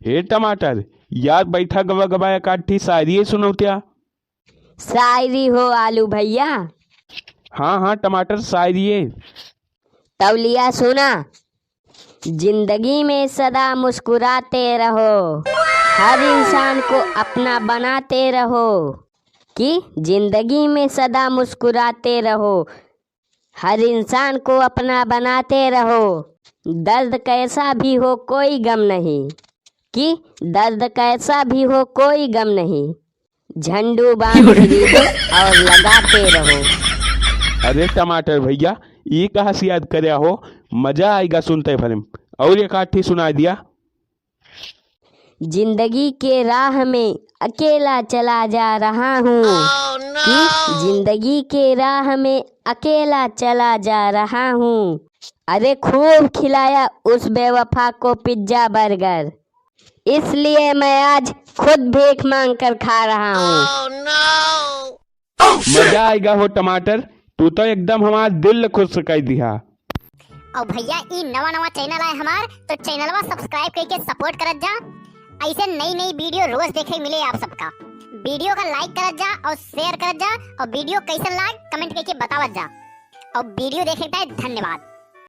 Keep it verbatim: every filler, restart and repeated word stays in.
ए टमाटर, यार बैठा गवा गवा एकाठी शायरी सुनौत्या। शायरी हो आलू भैया? हाँ, हाँ, टमाटर शायरी है। तौलिया सुना, जिंदगी में सदा मुस्कुराते रहो, हर इंसान को अपना बनाते रहो, कि जिंदगी में सदा मुस्कुराते रहो, हर इंसान को अपना बनाते रहो, दर्द कैसा भी हो कोई गम नहीं, कि दर्द कैसा भी हो कोई गम नहीं, झंडू बांध लीजिए और लगाते रहो। अरे टमाटर भैया, ये कहाँ से याद करया हो? मजा आएगा सुनते फिल्म। और एकाठी सुना दिया। जिंदगी के राह में अकेला चला जा रहा हूँ, कि जिंदगी के राह में अकेला चला जा रहा हूँ। अरे खूब खिलाया उस बेवफा को पिज्जा बर्गर, इसलिए मैं आज खुद भीख मांग कर खा रहा हूँ। मजा आएगा हो टमाटर, तू तो एकदम हमार दिल खुश कर दिया। और भैया, ई नवा नवा चैनल है हमार, तो चैनलवा सब्सक्राइब करके सपोर्ट करत जा। ऐसे नई नई वीडियो रोज देखे मिले आप सबका। वीडियो का लाइक करत जा और शेयर करत जा, और वीडियो कैसन लाग कमेंट करके बतावत जा। और वीडियो देखे के धन्यवाद।